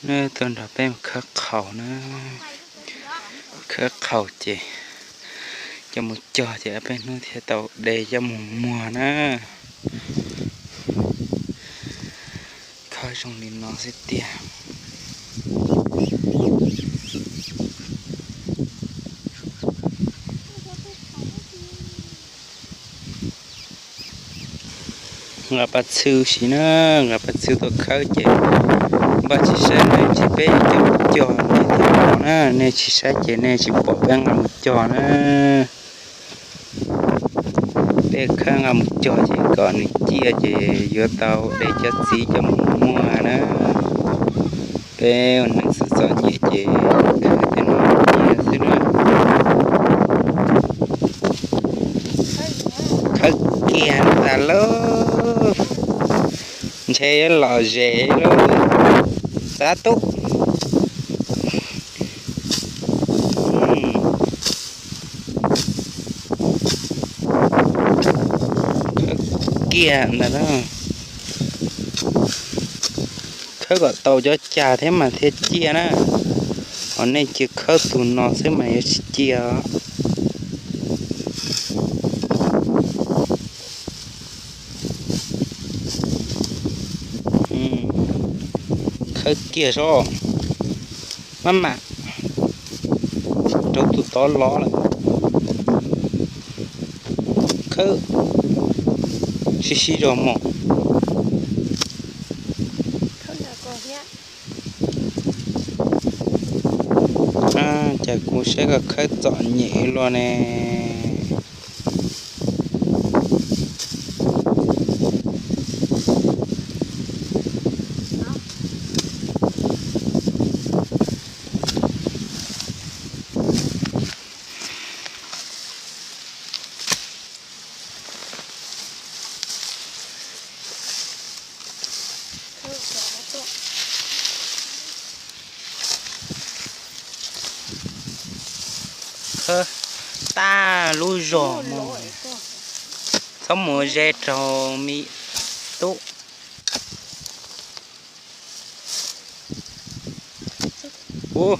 Neb tuaj nrog peb mus khawb qhaus na. Khawb qhaus ces coj mus cog ces ob peb hnub thiaj tau de coj mus muag na. Khawb zoo li no xwb tiag. Nqa paj txhwb si na, nqa paj txhwb tuaj khawb ces npaj tsis saib ne, tsis peb coj mus cog nej thiaj pom na, nej tsis saib ces nej tsis pom peb nqa mus cog na. Peb khawb nqa mus cog ces kom nws ciaj ces yuav tau de cov txiv coj mus muag na. Peb ua neeg txom txom nyem ces khawb cov no ciaj xwb na. Khawb kiag tas lauj, ntshe yuav lom zem lauj. Xav tub. Khawb kiag ntag na. Khawb kom tau cov cag thiab mas thiaj ciaj na. Ho nej cia khawb tus no xwb mas yuav tsis ciaj. Khawb kiag soj, maj mam rau tus tod los lawm. Khawb sib sib zog mog. Cas kuv saib koj khawb txom nyem luaj ne. Khawb tag lub zog mus, txhob mus ze rau me tub. Ua,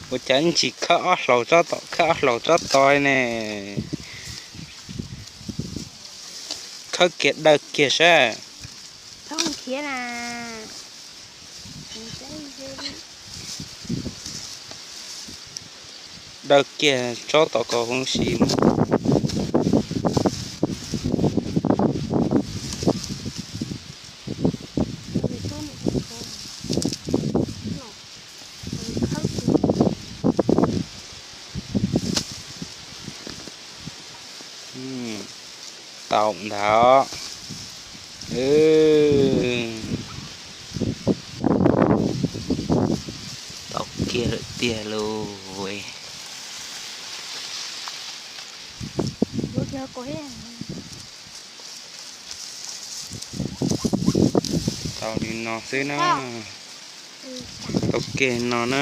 ua cas ntsis khawb ob hlau tsob tod, khawb ob hlau tsob tod ne. Khawb kiag dawj kiag saib. Dawj kiag tsob tod kom huv si mus. Tau ntawd. Tau kiag lawm tiag lauj. Tau li no xwb na. Tau kiag no na.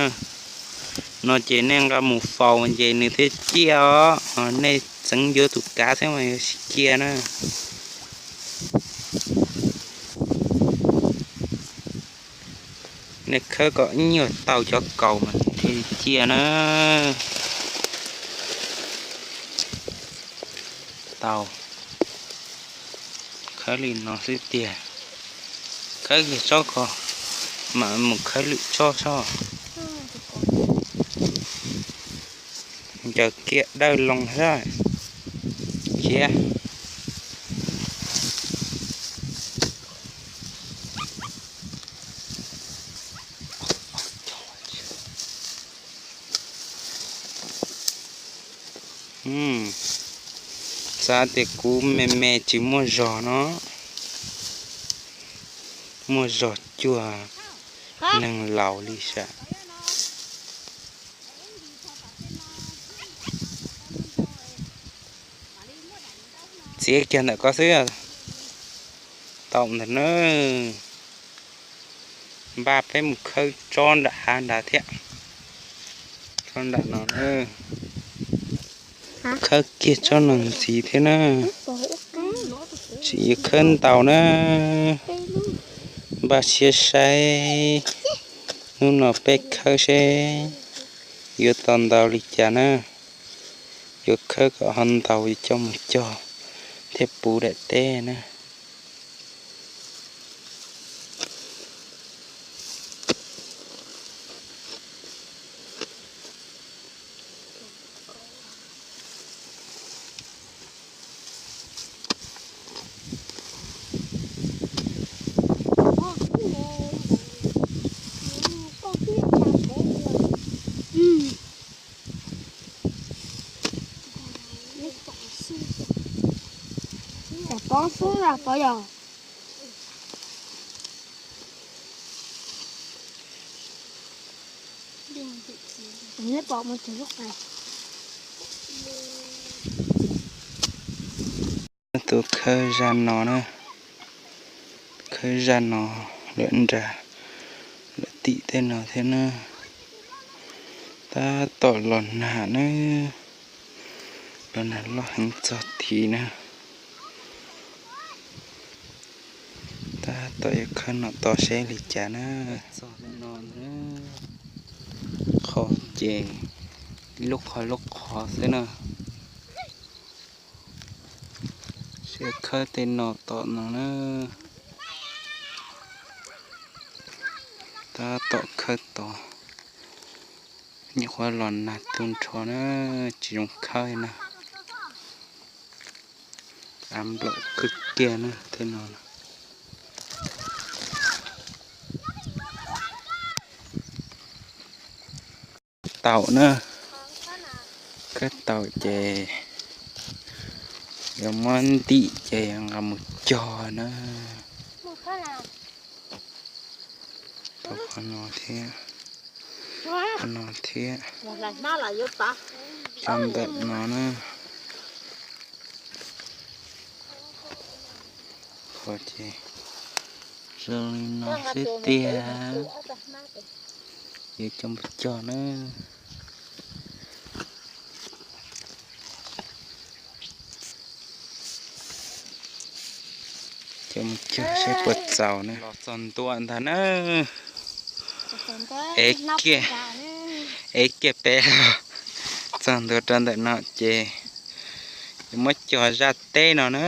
No ces nej nqa mus faus ces nws thiaj ciaj os. Nej txeev yuav tus kav thiab mas yuav tsis ciaj na. Nej khawb kom ib nyuag tau cov kaus mas thiaj ciaj na. Tau. Khawb li no xwb tiag. Khawb kiag tsob ko, mam mus khawb lwm tsob tso. Ncaws kiag dawj loo xwb. Cia. Xav tias kuv me me tsis muaj zog no, muaj zog cuag neeg laus li sas. Txiav kiag ntawm ko xwb. Tau ntawm na. Npaj peb mus khawb tsob nram hav nrad thiab. Tsob nram no na. Khawb kiag tsob no ntxiv thiab na. Tsis yuav khawb ntau na. Npaj siab saib. Hnub no peb khawb seb yuav tau ntau li cas na. Yuav khawb kom ho ntau yuav coj mus cog thiab puv daim teb na. Poob xwb los pov yog. Neb pom mus tsis lub qas. Tus khawb zaj no na, khawb zaj no lawm nram lawm tim tej no thiab na. Tab tom los nag na, los nag loj heev txog tid na. Tab tom yuav khawb no tos seb li cas na. Txog no, qhov ces lub qhov lub qhov xwb na. Seb khawb tej no tom no na. Tab tom khawb tod, nyuam qhuav los nag tu nrho na, tsis zoo khawb na. Av nplaum kawg kiag na tej no. Taum na, khawb taum ces yuav muab ntim ces yuav nqa mus cog na. Tau qhov no thiab, qhov no thiab, cov ntawm no na. Qhov ces zoo li no xwb tiag. Yuav coj mus cog na. Coj mus cog seb puas txaus na. Los txog ntua ntag na. Ev kiag, ev kiag peb los txog ntua rau ntawm no ces yuav muab cog zaj teb no na.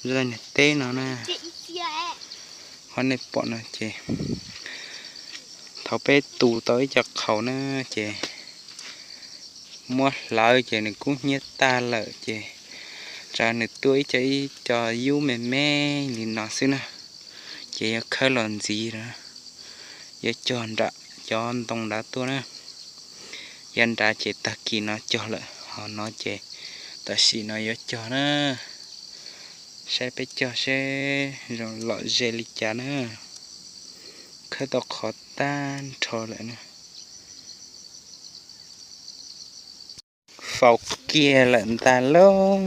Zaj niag teb no na. Qhov nej pom no ces thaum peb tu tau ib co qhaus na ces muab hlawv ces nws kub hnyiab tag lawm ces tsam nws tuaj ib co ib co yub me me li no xwb na. Ces yuav khawb los ntxiv na, yuav cog nram cov ntoo nrad tuaj na. Yav nrad ces tag kis no cog lawm, ho no ces tam sim no yuav cog na. Saib peb cog seb zoo lom zem li cas na. Khawb tau qhov tag nrho lawm na. Faus kiag lawm ntag lauj.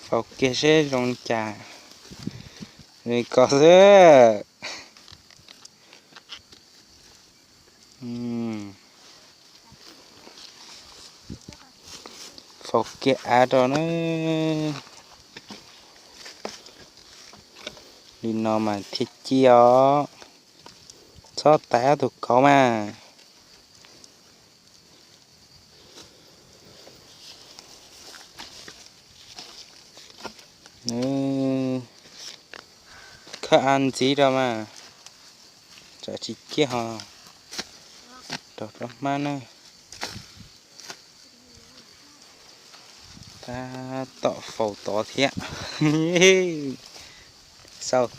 Faus kiag seb zoo li cas. Li ko xwb. Faus kiag av rau na. Li no mas thiaj ci os. Txhob tais ob tug kauv mas. Khawb av ntxiv rau mas, tsam tsis ciaj ho raug rov hmab na. Tab tom faus tod thiab. Xauj,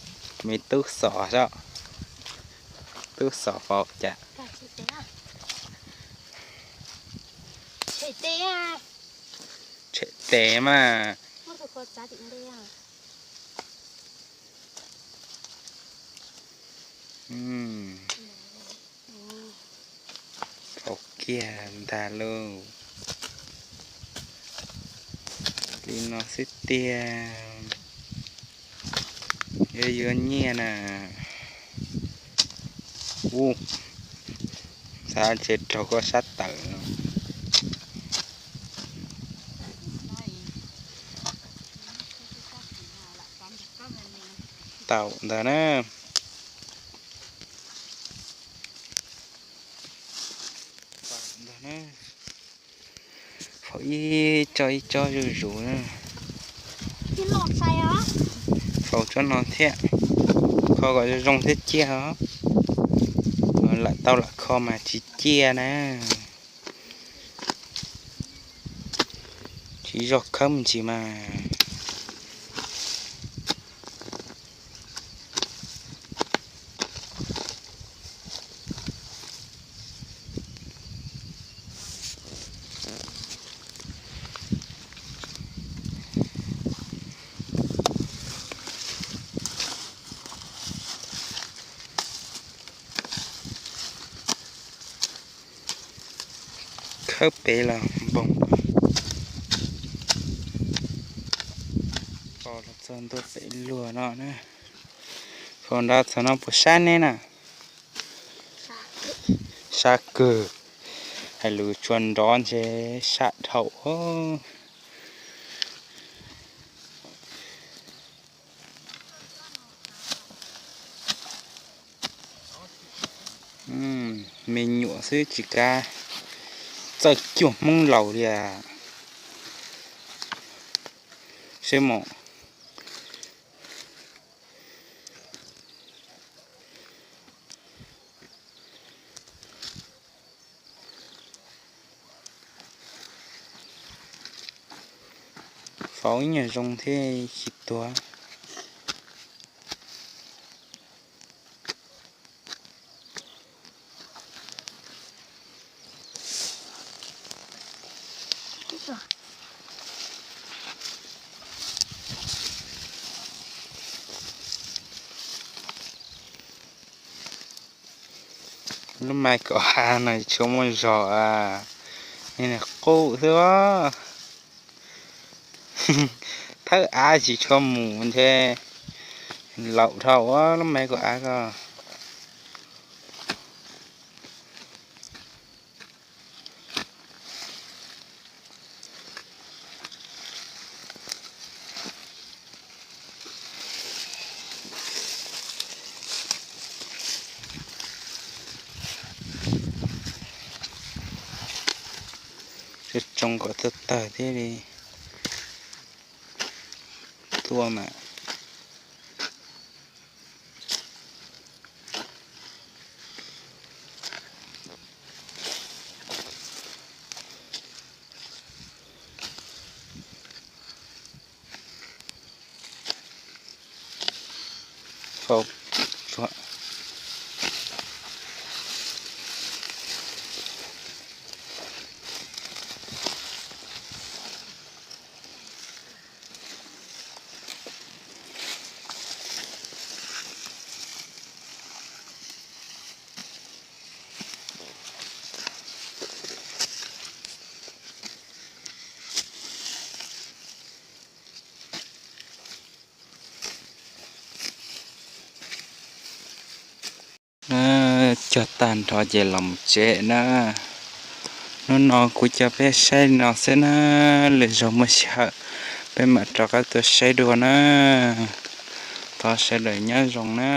me tub xos soj, tub xos faus cas. Tshem tes mas. Faus kiag ntag lauj. Li no xwb tiag. Yuav yuav nyiaj na. Ub, xav tsis raug koj sab tawm no. Taum ntag na. Faus ib tsob ib tsob zuj zus na. Faus tsob no thiab, kho kom zoo zoo thiab ciaj os. Lam tau lam kho mas tsis ciaj na. Tsis zog khawb me ntsis mas. Khawb pem los npoog. Pom los txog ntua pem luag no na. Faus nrad txog no puas sab neb na? Sab kawg. Hais lus tsuas nrov ntshe sab dhau. Me nyuam xwb tsis kav txawj cuag Hmoob laus li. Seb mos. Faus ib nyuag zoo thiab tsis tuag. Lub me kaum av no tshuav muaj zog, qub xwb. Thawb av tsis tshua mus ntshe laus dhau lub me kaum av ko. Tsoo kom tawg tawg thiab li. Tuaj mas. Cog tag nrho ces los mus tsev na. Hnub no kuv coj peb saib li no xwb na, lwm zaug muaj sij hawm peb mam rov qab tuaj saib dua na. Thov sawv daws nyob zoo na.